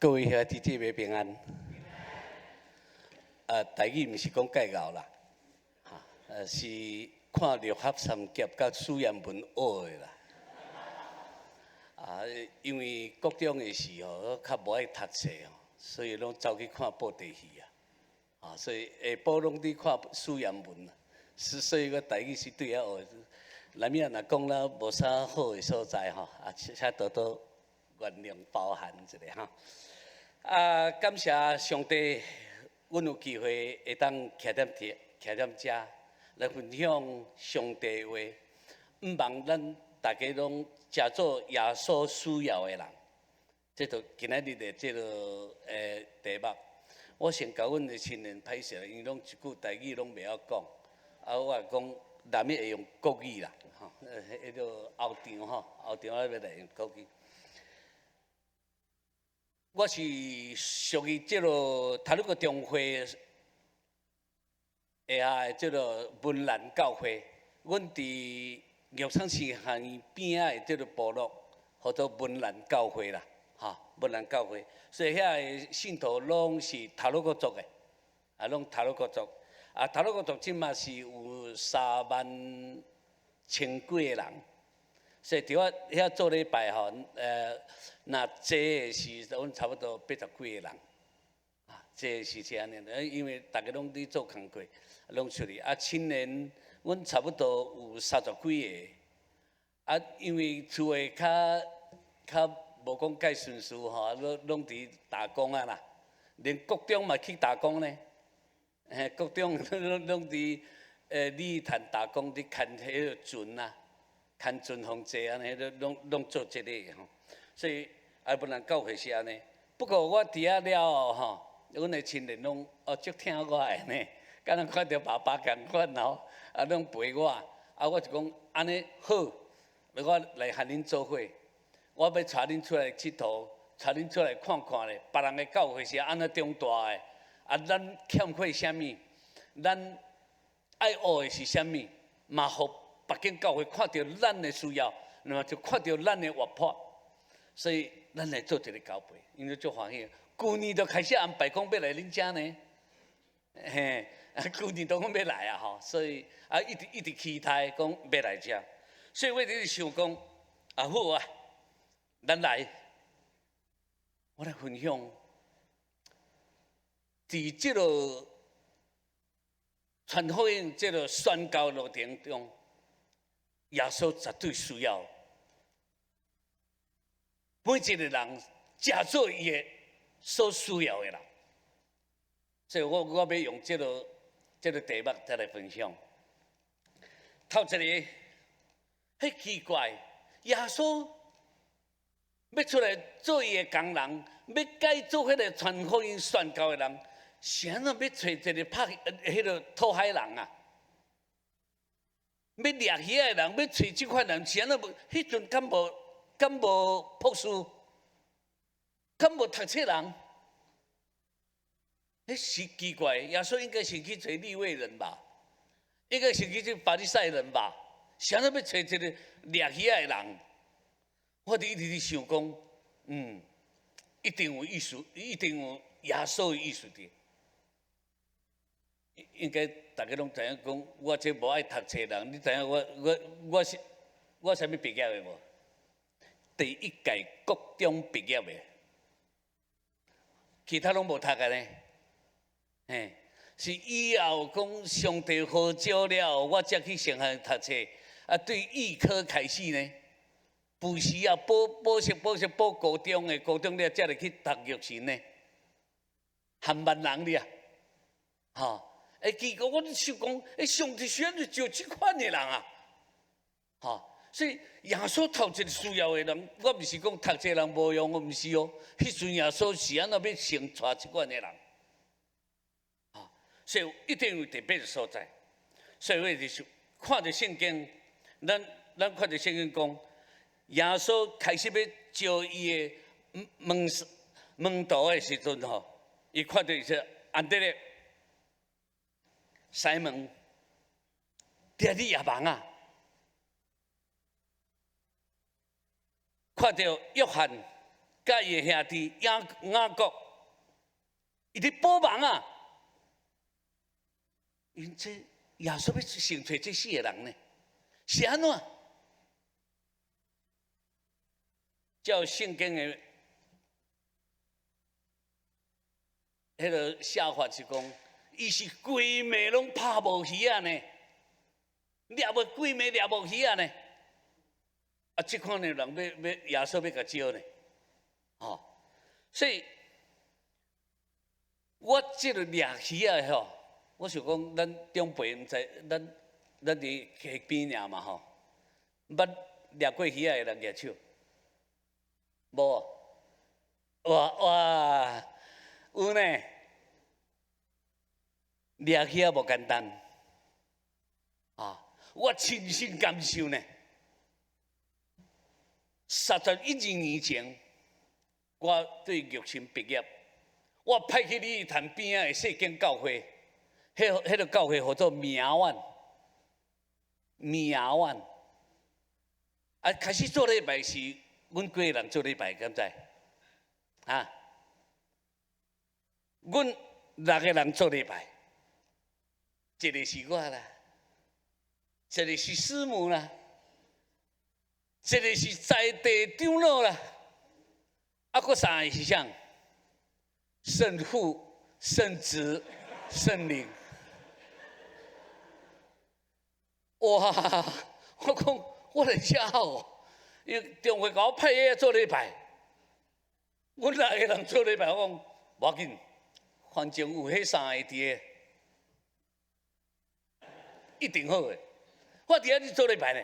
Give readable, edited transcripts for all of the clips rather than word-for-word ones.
各位兄弟姊妹平安。台語毋是講介𠢕啦，哈，是看六合三峽佮蘇延文學的啦。啊，因為國中的時候，我較無愛讀冊哦，所以攏走去看布袋戲啊。啊，所以下晡攏佇看蘇延文，是所以我台語是對遐學的。難免若講了無啥好的所在吼，啊，請多多原諒包涵一下哈。啊，感謝上帝，阮有機會會當徛踮佇徛踮遮來分享上帝話。毋望咱大家攏誠做耶穌需要的人。這就今仔日的這个題目。我先共阮的青年歹勢，𪜶攏一句台語攏袂曉講，啊，我講難免會用國語啦，吼，彼个後場吼，後場我欲來用國語。我是屬於這个太魯閣中會下的這个文蘭教會，阮佇玉山市縣邊仔的這个部落，號做文蘭教會啦，哈，文蘭教會，所以遐个信徒攏是太魯閣族的，啊，攏太魯閣族，啊，太魯閣族這馬是有3萬千幾个人。所以佇我遐做禮拜吼，若濟的時，阮差不多八十幾个人，啊，濟是這按呢，因為逐家攏佇做工課，攏出去。啊，青年，阮差不多有三十幾个，啊，因為厝的較較無講介順序吼，攏攏佇打工啊啦，連國中嘛去打工呢，嘿，國中攏攏佇鯉潭打工，佇牽彼个船啊。牽船風濟按呢，攏攏做這個吼，所以啊，文蘭教會是按呢。不過我佇遐了後吼，阮的親人攏哦足疼我的呢，敢若看著爸爸仝款吼，啊，攏陪我。啊，我就講按呢好，我來和恁做伙，我欲帶恁出來𨑨迌，帶恁出來看看咧，別人的教會是按怎長大的，啊，咱欠缺啥物，咱愛學的是啥物，嘛予別間教會看著咱的需要，那麼就看著咱的活潑，所以咱來做一个交陪，𪜶就足歡喜。舊年就開始安排講欲來恁遮呢，嘿，舊年都講欲來啊吼，所以啊一直一直期待講欲來遮，所以我一直想講，啊好啊，咱來，我來分享，佇這个傳福音這个宣教路程中，耶穌絕對需要每一个人，誠做伊的所需要的人。所以我我欲用這个題目再來分享。頭一个，彼奇怪，耶穌欲出來做伊的工人，欲改做彼个傳福音宣教的人，是按怎欲揣一个拍彼个討海人啊？欲掠魚的人，欲揣這款人，是按怎無？彼陣敢無敢無博士，敢無讀冊人？彼是奇怪，耶穌應該是去揣利未人吧？應該是去揣法利賽人吧？是按怎欲揣一个掠魚的人？我佇一直佇想講，一定有意思，一定有耶穌的意思佇。應該大家攏知影講，我這無愛讀冊人，你知影我我我是我啥物畢業的無？第一屆國中畢業的，其他攏無讀的呢。嘿，是以後講上帝呼召了，我才去上學讀冊。啊，對預科開始呢，補習啊，補補習補習補高中的，高中了才會去讀育成呢。含萬人哩啊，吼！欸，結果我想講，欸，上帝選就招這款的人啊，吼！所以耶穌頭一个需要的人，我毋是講讀冊人無用，我毋是哦。彼陣耶穌是按怎欲先帶這款的人，吼！所以一定有特別的所在。所以我就是看著聖經，咱咱看著聖經講，耶穌開始欲招伊的門門徒的時陣吼，伊看著是安德烈、西門，佇遐咧漁網啊，看著約翰。佮伊的兄弟雅各，伊佇捕網啊。𪜶這耶穌欲先揣這四個人呢，是按怎？照聖經的彼个寫法是講，伊是規暝攏拍無魚仔呢，掠無規暝掠無魚仔呢。啊，這款的人欲欲耶穌欲共招呢，吼，所以我這个掠魚仔吼，我想講，咱長輩毋知，咱咱佇溪邊爾嘛吼，捌掠過魚仔的人舉手，無？哇哇，有呢！掠魚仔無簡單，啊！我親身感受呢。三十一二年前，我對玉心畢業，我派去鯉魚潭邊仔的細間教會。彼个教會號做苗灣，苗灣。啊，開始做禮拜是阮幾个人做禮拜，敢知？啊，阮六個人做禮拜，一个是我啦，一个是師母啦，一个是在地長老啦，啊，閣三个是啥？聖父、聖子、聖靈。哇！我講我來遮哦，因為中會共我派去做禮拜，阮六個人做禮拜，我講無要緊，反正有彼三个佇个，一定好的。我佇遐咧做禮拜呢，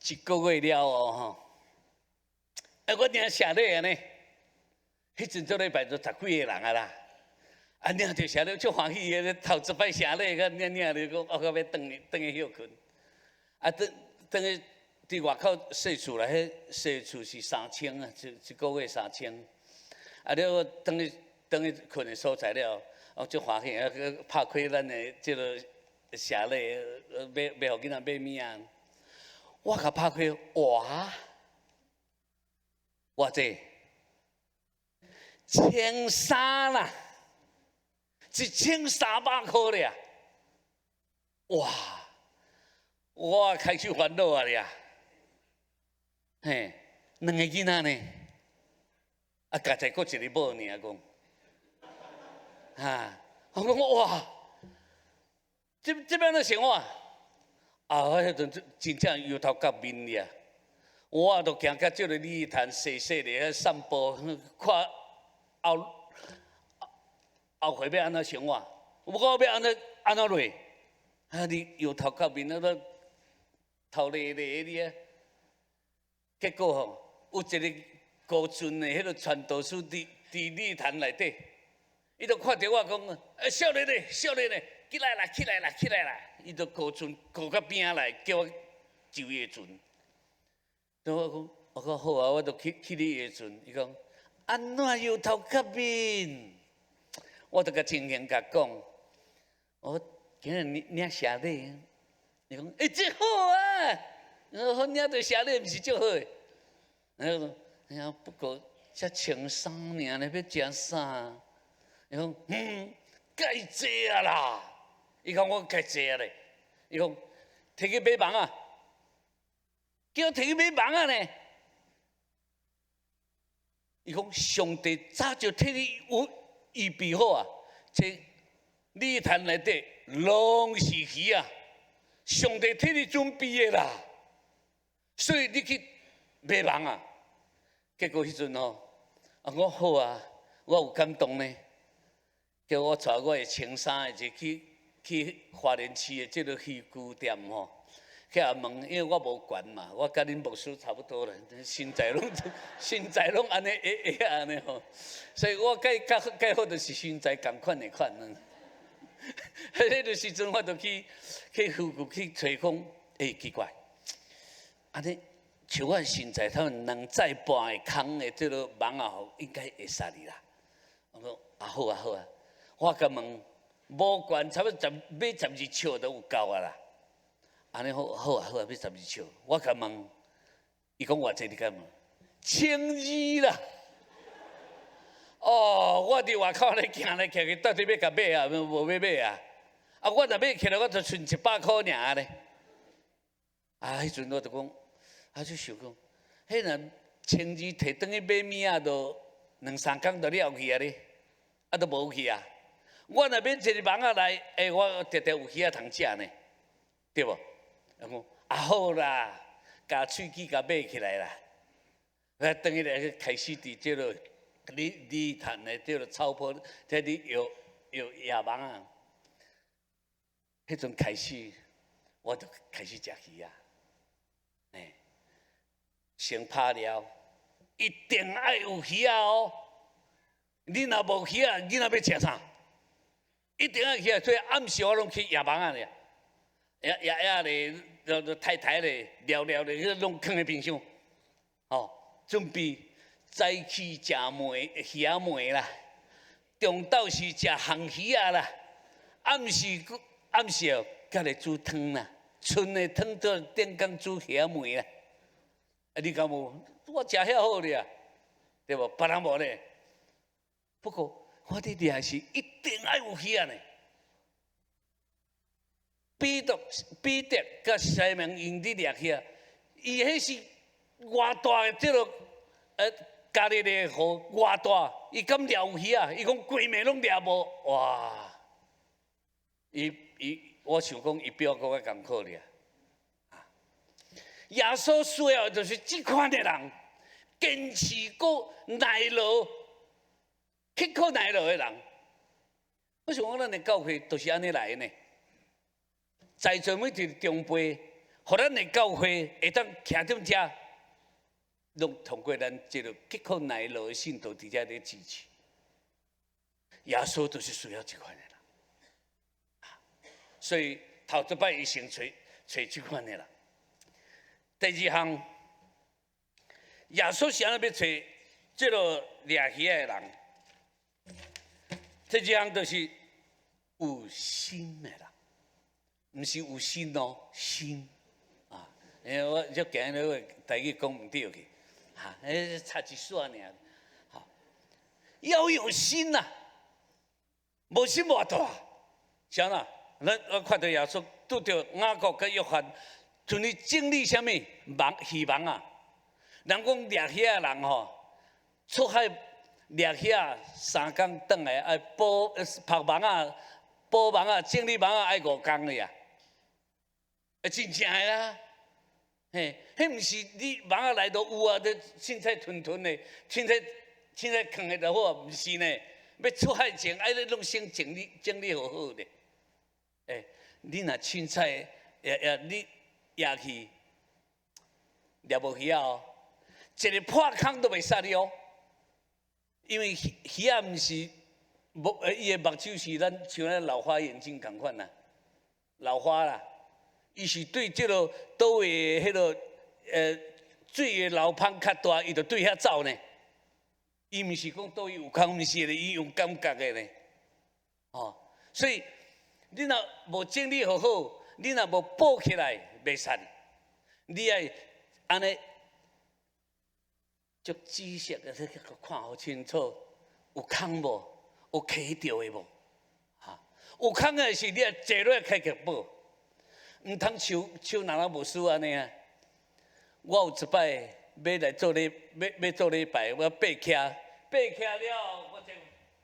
一個月了後吼，哎，我領謝禮按呢，彼陣做禮拜就十幾个人啊啦。啊，領著謝禮足歡喜的，頭一擺謝禮，佮領領著講，我閣欲轉去轉去歇睏。啊，轉轉去佇外口踅厝啦，彼踅厝是三千啊，一一個月三千。啊，了我轉去轉去睏的所在了，我足歡喜，啊，閣拍開咱的這个謝禮，欲欲予囡仔買物仔。我共拍開，哇！偌濟千三啦！1300箍咧，哇！我開始煩惱啊咧，嘿，兩个囡仔呢，啊，家己閣一个某爾講，哈，我講哇，這這欲按怎生活？啊，我彼陣真正憂頭結面咧，我都行到這个鯉魚潭細細咧散步，看後。後悔欲按怎生活？我講欲按怎按怎落？啊！你憂頭結面，那個頭咧咧的啊！結果吼，有一个高尊的彼个傳道師佇佇鯉魚潭內底，伊就看著我講：欸，少年的，少年的，起來啦，起來啦，起來啦！伊就高船高到邊仔來，叫我上伊的船。我講，我講好啊，我就去去你的船。伊講，按怎憂頭結面？我就共情形共講，我今日領領謝禮，伊講，欸，這好啊！我領著謝禮毋是足好的。我講，哎呀，不過才穿衫爾呢，欲食啥？伊講，嗯，該濟啊啦！伊講我該濟啊咧。伊講，提去買網仔，叫我提去買網仔呢。伊講上帝早就替你有預備好啊！這鯉魚潭內底攏是魚啊！上帝替你準備的啦，所以你去買網仔。結果彼陣吼，啊我好啊，我有感動呢，叫我帶我的穿衫的就去去花蓮市的這个漁具店吼，去共問，因為我無懸嘛，我佮恁牧師差不多啦，身材攏身材攏按呢矮矮按呢吼，所以我佮較較好就是身材仝款的款啊。彼个時陣我就去去漁具去揣講，欸，奇怪，按呢像我身材，他們兩載半的空的這个網仔吼，應該會使哩啦。我講啊好啊好啊，我共問無懸，差不多十買12尺都有夠啊啦。按呢好好啊好啊，買十二尺。我共問，伊講偌濟你敢問？千二啦。哦，我佇外口咧行來行去，到底欲共買啊？無欲買啊？啊，我若買起來，我就賰100箍爾咧。啊，彼陣我就講，啊，就想講，彼若千二提轉去買物仔，都兩三工就了去啊咧，啊，都無去啊。我若買一个網仔來，欸，我定定有魚仔通食呢，對無？講啊好啦，共喙齒共買起來啦。啊，轉去來開始佇這个你趁的這个草坡，在咧搖搖野網仔。彼陣開始，我就開始食魚仔。欸，先拍了，一定愛有魚仔哦。你若無魚仔，囡仔欲食啥？一定愛魚仔，所以暗時我攏去野網仔咧，野野野咧，太太咧，聊聊咧，彼攏囥佇冰箱，哦，準備早起食糜魚仔糜啦，中晝時食烘魚仔啦，暗時暗時哦，閣來煮湯啦，賰的湯做頂工煮魚仔糜啦。啊，你敢無？我食遐好咧啊，對無？別人無咧。不過我佇掠是一定愛有魚仔呢。彼得佮西門𪜶佇掠魚仔，伊彼是偌大的這个加利利河偌大，伊敢掠有魚仔？伊講規暝攏掠無，哇！伊伊，我想講伊比我閣較艱苦咧。耶穌需要就是這款的人，堅持閣耐勞、刻苦耐勞的人。我想講，咱的教會都是按呢來的呢。在座每一个長輩，予咱的教會會當徛佇遮，攏通過咱這个刻苦耐勞的信徒佇遮咧支持。耶穌就是需要這款的人，所以頭一擺伊先揣揣這款的人。第二項，耶穌是按怎欲揣這个掠魚的人？第二項就是有心的人，毋是有心哦，心啊！因為我這今日個台語講毋對去，哈，差一線爾，好，要有心呐，無心無大，啥啦？咱我看著耶穌拄著雅各佮約翰。陣咧整理啥物網漁網啊？人講掠魚仔人吼，出海掠魚仔3工轉來，愛補曝網仔、補網仔、整理網仔愛5工咧啊！真正的啦，嘿，彼毋是你網仔來都有啊，都凊彩吞吞的，凊彩凊彩囥的就好，毋是呢。欲出海前愛咧攏先整理整理好好的。欸，你若凊彩，也也你。掠去掠無魚仔哦，一个破空都袂使你哦，因為魚仔毋是目，伊的目睭是咱像咱老花眼鏡仝款啦，老花啦，伊是對這个佗位彼个水的流芳較大，伊就對遐走呢。伊毋是講佗位有空，毋是的，伊用感覺的呢。哦，所以你若無整理好好，你若無補起來，袂使。你愛按呢，足仔細的去看好清楚，有空無？有卡著的無？哈，有空的時，你愛坐落來開始補，毋通像像人人無事按呢啊。我有一擺欲來做禮，欲欲做禮拜，我爬起，爬起了，我就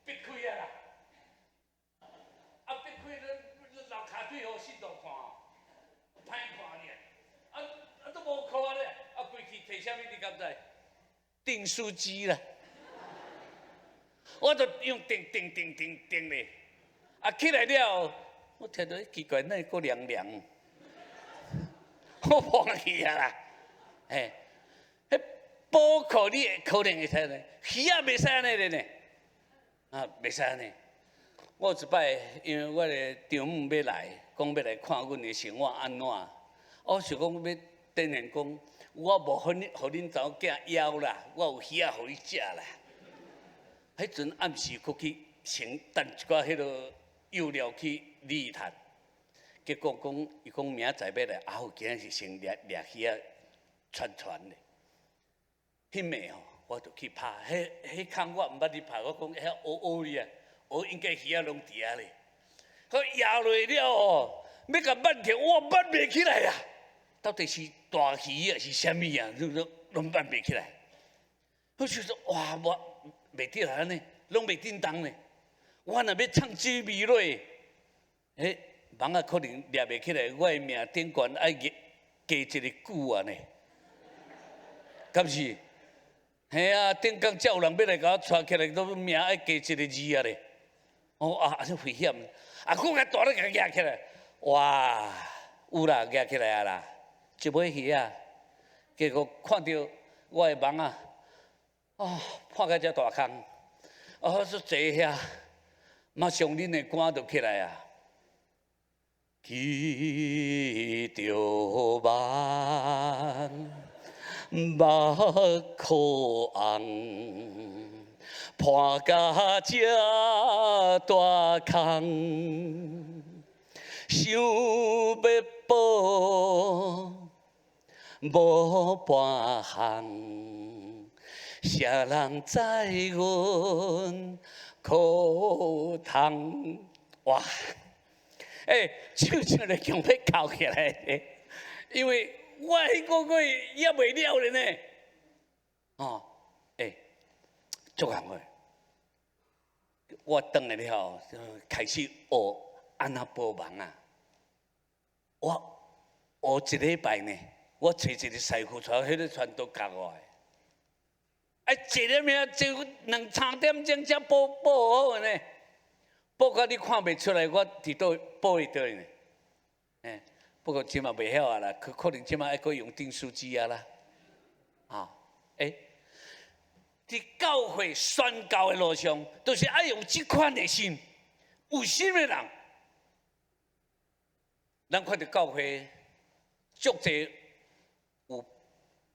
逼開啊啦。啊，逼開咧，流跤水予信徒看，歹看咧。啊啊，都無褲咧，啊，規氣提啥物？你敢知？訂書機啦。我就用釘釘釘釘釘咧，啊起來了，我聽著奇怪，哪會閣涼涼？我忘去啊啦，嘿，彼補課你會可能會使呢，魚仔袂使按呢咧呢，啊袂使按呢。我有一擺，因為我的丈母欲來，講欲來看阮的生活按怎，我想講欲展現講，我無予恁予恁查某囝枵啦，我有魚仔予你食啦。彼陣暗時閣去先等一寡彼个幼料去禮壇，結果講伊講明仔載欲來，啊好今仔日先掠掠魚仔傳傳咧。彼暝吼，我就去拍。彼彼空我毋捌去拍，我講遐烏烏哩啊，烏應該魚仔攏佇遐咧。佢壓落了哦，欲共挽起，我挽袂起來啊！到底是大魚啊，是啥物啊？攏攏挽袂起來。我就說哇，我袂得啊按呢，攏袂振動呢。我若欲創水味落，彼網仔可能掠袂起來，我的名頂懸愛加一個久啊呢。敢是？嘿啊，頂工才有人欲來共我帶起來，都名愛加一個字啊咧。哦啊，這危險！啊，閣較大力共舉起來，哇，有啦，舉起來啊啦，一尾魚啊，結果看著我的網仔，哦，破甲遮大空，哦，說坐遐，馬上恁的歌就起來啊。起著網，目眶紅，破甲這大空，想欲報，無半項，啥人知阮苦痛？哇！欸，唱唱咧強欲哭起來，因為我彼個月也袂了咧呢。哦，欸，足紅的，我轉來了後，開始學按怎補網啊。我學一禮拜呢，我揣一個師傅出來，彼個傳道教我的。啊，一點爾就兩三點鐘才補補好呢。補到你看袂出來，我佇佗補會倒呢。欸，不過這馬袂曉啊啦，可可能這馬愛閣用訂書機啊啦。啊，欸，佇教會宣教的路上，都是愛用這款的心，有心的人。咱看著教會足濟有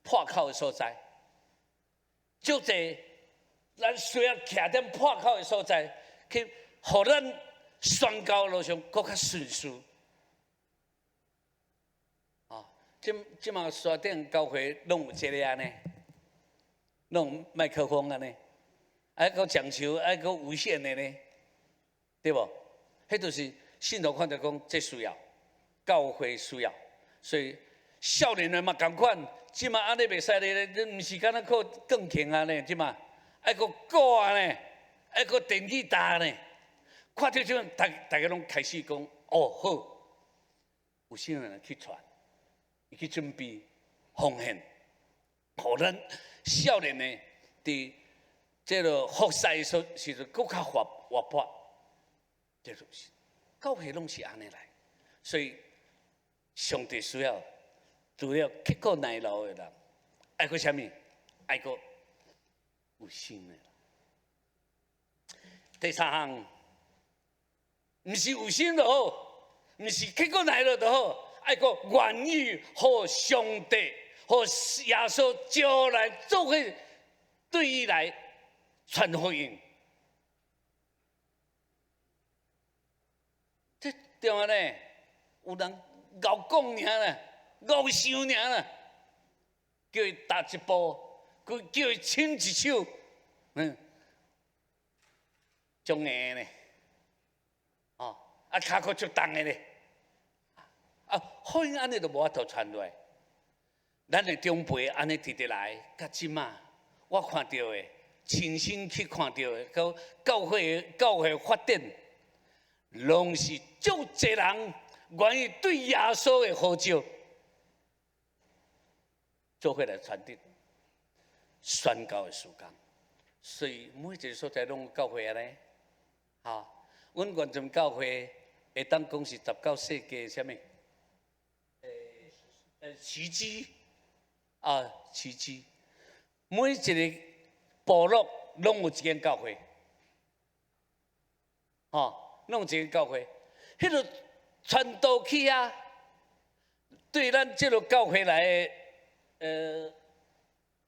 破口的所在，足濟咱需要徛佇破口的所在，去予咱宣教路上閣較順遂。啊，這這馬山頂教會攏有這個按呢，攏有麥克風按呢，愛閣講求愛閣無線的呢，對無？彼就是信徒看著講，這需要，教會需要，所以少年人嘛仝款，這馬按呢袂使咧，你毋是干焦靠鋼琴按呢，這馬愛閣鼓按呢，愛閣電吉他呢。看著這種，大家攏開始講，哦好，有啥人去傳，伊去準備奉獻，予咱少年的佇這個服侍的時陣，閣較活活潑，這就是教會攏是按呢來，所以上帝需要除了刻苦耐勞的人，愛閣啥物？愛閣有心的人。第三項，毋是有心就好，毋是刻苦耐勞就好，愛閣願意予上帝、予耶穌招來做伙對伊來傳福音。這對啊呢，有人𠢕講爾啦，𠢕想爾啦，叫伊踏一步，閣叫伊牽一手，足硬呢，哦，啊，跤骨足重的咧，啊，福音按呢就無法度傳落來。咱的長輩按呢直直來，到這馬，我看著的，親身去看著的，佮教會發展，攏是足濟人願意對耶穌的呼召，做伙來傳遞宣教的事工。所以每一個所在攏有教會按呢，哈，阮原陣教會會當講是19世紀啥物？奇蹟啊，奇蹟！每一個部落攏有一間教會，吼，攏有一間教會。彼個傳道去啊，對咱這個教會來的，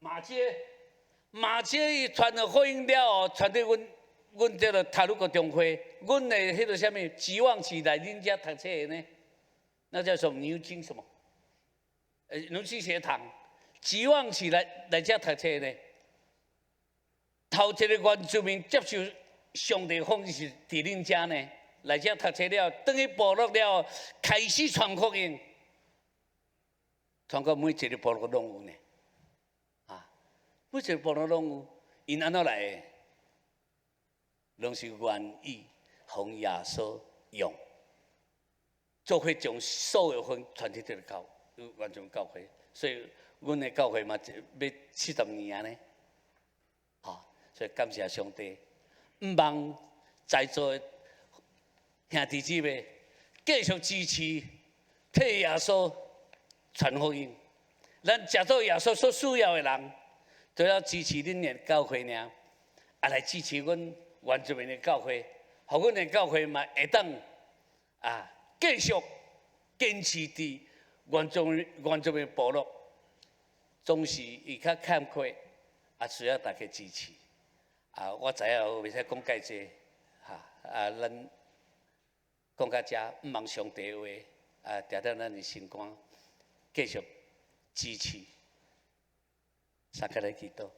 馬街，馬街伊傳了福音了後，傳到阮這個塔魯國中會，阮的彼個啥物，指望是來恁遮讀冊的呢？那叫什麼牛津什麼？牛津學堂，指望是來遮讀冊的呢？頭一个原住民接受上帝福音是佇恁遮呢，來遮讀冊了，轉去部落了，開始傳福音，傳到每一个部落攏有呢。啊，每一个部落攏有，𪜶按怎來的？攏是願意予耶穌用，做伙將所有福音傳去這个教，原住民教會，所以阮的教會嘛，欲70年啊呢。所以感謝上帝，毋望在座的兄弟姊妹繼續支持，替耶穌傳福音。咱誠做耶穌所需要的人，都要支持恁的教會爾，啊來支持阮原住民的教會，予阮的教會嘛會當啊繼續堅持佇原住民部落，總是伊較欠缺，啊需要大家支持。啊，我知影我袂使講蓋濟，哈啊，咱講到遮，毋望上帝話啊，定佇咱的心肝，繼續支持，三個來祈禱。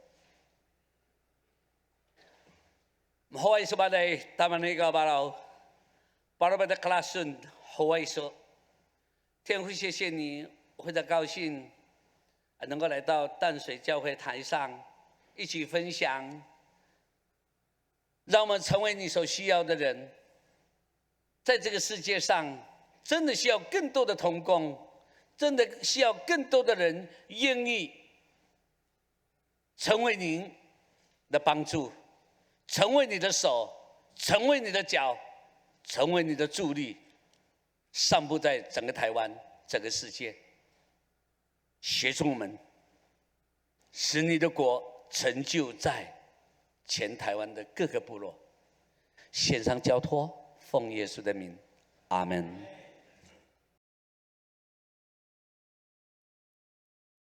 好，說巴來，他們那個巴老，巴老巴的克拉順，好愛說，天父謝謝你，非常高興能夠來到淡水教會台上一起分享。讓我們成為你所需要的人，在這個世界上，真的需要更多的同工，真的需要更多的人願意成為您的幫助，成為你的手，成為你的腳，成為你的助力，散布在整個台灣、整個世界，協助我們，使你的國成就在全台灣的各個部落，獻上交託，奉耶穌的名，阿門。